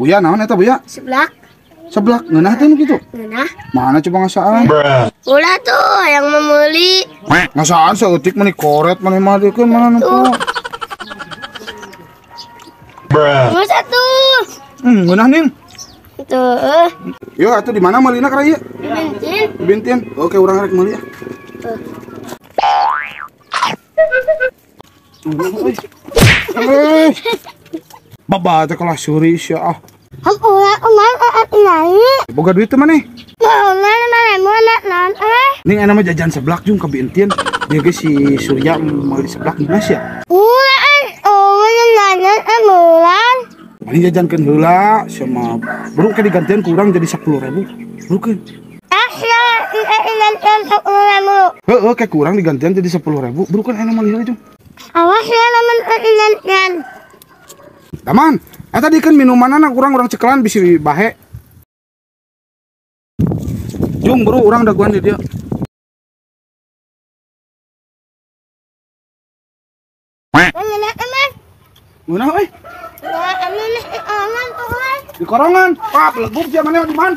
Buya naon eta Buya? Seblak. Seblak ngeunah teh nu kitu? Ngeunah. Mana coba ngasaan? Ulah tuh yang meuli. Ngasaan saeutik meni koret maneh mah dikeun mana nempo. Masa tuh? Ngeunah ning. Tuh. Yo atuh di mana meulina kara ieu? Di Bintin. Di Bintin. Oke, urang rek meuli ah. Baba teh kalah suri sia ah. Boga duit teh maneh? Ning enak mah jajan seblak jung ka Bintin. Dia ge si Surya meuli seblak geus ya. Mending jajankeun heula sia mah. Buru ke digantian ku urang jadi 10.000. Burukeun. Heeh, ke kurang digantian jadi 10.000. Burukeun enak meuli heula jung. Awas ya lamun gantian. Taman, eta dikeun minumanana urang cekelan bisi bahe. Jung buru urang daguan di dieu. Ngeunah euy. Di korongan. Wah, beleguk sia maneh di mana?